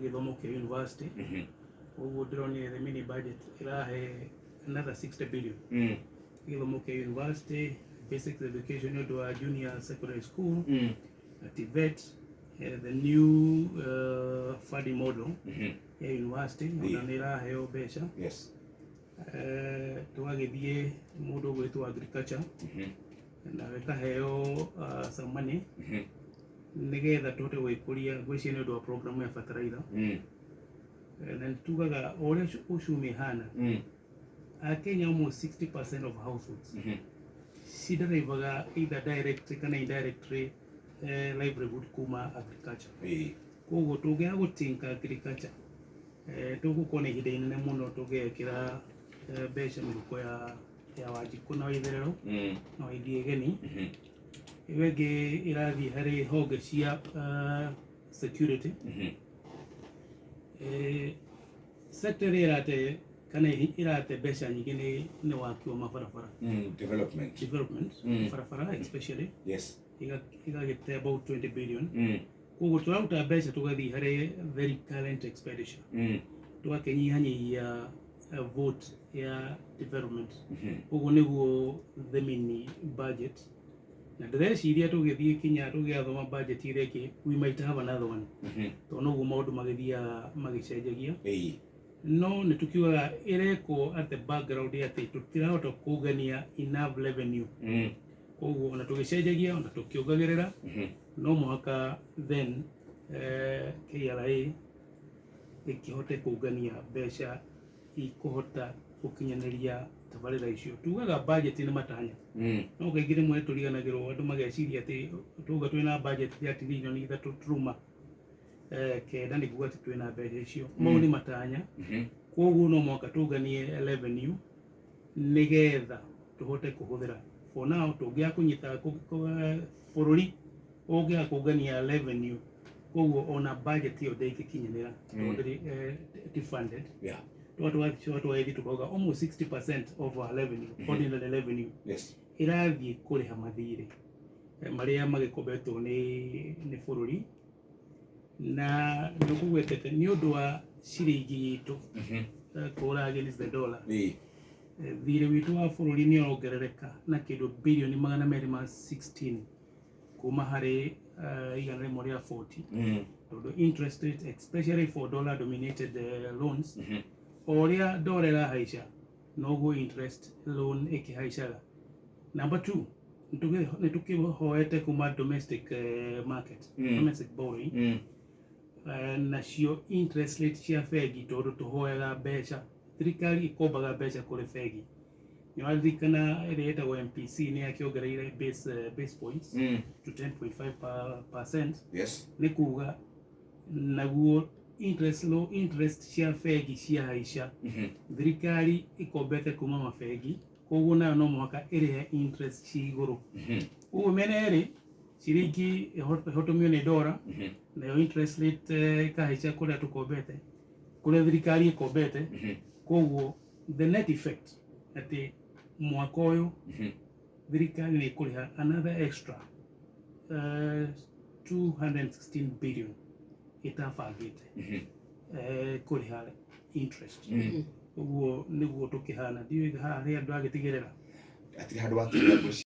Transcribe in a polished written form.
Gĩthomo kĩa university. Koguo ndĩronire the mini budget ĩrahe another 60 billion gĩthomo kĩa university, basic education nĩ ũndũ wa junior secondary school na TVET, the new funding model ya university ona nĩ ĩraheo mbeca. Tũgagĩthiĩ mũndũ ũgwĩtwo agriculture na ĩkaheo some money nĩgetha tũhote gwĩkũria, ngwĩciria nĩ ũndũ wa program ya fertilizer. Na nĩ tugaga o ũrĩa uchumi ĩhana, Akenya, almost 60% of households ciderivaga either directly kana indirectly livelihood kuma agriculture. Koguo tũngĩaga gũtinka agriculture, tũgũkorwo na ihinda inene mũno tũgĩekĩra mbeca mĩhuko ya Wanjikũ na Waitherero na Waithiegeni. Ĩyo ĩngĩ ĩrathiĩ harĩ honge cia security. Sector ĩrĩa ĩrate kana ĩrate mbeca nyingĩ nĩ waki wa mabarabara. Development. Development. Barabara especially ĩgagĩte about 20 billion. Koguo tũraruta mbeca tũgathiĩ harĩ very current expenditure, tũgakĩnyihanyihia vote ya development. Koguo nĩguo the mini budget, na ndĩreciria tũgĩthiĩ kinya tũgĩathoma budget ĩrĩa ĩngĩ, we might have another one, tondũ noguo maũndũ magĩthiaga magĩcenjagia. No nĩ tũkiugaga ĩrekwo at the background atĩ tũtirahota kũngania enough revenue. Koguo ona tũgĩcenjagia, ona tũkĩongagĩrĩra, no mũhaka then KRA ĩkĩhote kũngania mbeca ikũhota gũkinyanĩria tabarĩra icio. Tugaga budget nĩ matanya, no kaingĩ rĩmwe tũriganagĩrwo, andũ mageciria atĩ tuga twĩna budget ya tiririoni 3 turuma 9 nĩ kuga atĩ twĩna mbeca icio. Mau nĩ matanya. Koguo no mũhaka tũnganie revenue nĩgetha tũhote kũhũthĩra. For now, tũngĩaga kũnyita bũrũri ũngĩaga kũngania revenue, koguo ona budget ĩyo ndĩngĩkinyanĩra tondũ ndĩrĩ ti funded. Tũgathiĩ tũgathiĩ tũkauga almost 60% of our revenue, ordinary revenue, ĩrathiĩ kũrĩha mathirĩ marĩa magĩkombetwo nĩ bũrũri, na nĩ ũkũgwetete nĩ ũndũ wa ciringi itũ kũra against the dollar. Thirĩ witũ wa bũrũri nĩ ũrongerereka na kĩndũ birioni 216 kuma harĩ 140, tondũ interest rate, especially for dollar dominated loans, o ũrĩa dollar ĩrahaica noguo interest loan ĩkĩhaicaga. Number two, nĩ tũkĩhoete kuma domestic market, domestic borrowing, nacio interest rate cia bengi, tondũ tũhoyaga mbeca, thirikari ĩkombaga mbeca kũrĩ bengi. Nĩ waririkana ĩrĩa ĩtagwo MPC nĩ yakĩongereire base points to 10.5 percent. Nĩ kuga naguo interest, low interest cia bengi ciahaica, thirikari ĩkombete kuma mabengi, koguo nayo no mũhaka ĩrĩhe interest ci igũrũ. Koguo mĩena ĩrĩ, ciringi ĩhotomio nĩ dora, nayo interest rate ĩkahaica kũrĩa tũkombete, kũrĩa thirikari ĩkombete. Koguo the net effect atĩ mwaka ũyũ thirikari nĩ ĩkũrĩha another extra 216 billion ĩtabangĩte kũrĩha interest. Ũguo nĩguo tũkĩhana. Ndiũĩ haha harĩa andũ agĩtigĩrĩra. Hatirĩ handũ watigĩrĩra, ngwĩciria.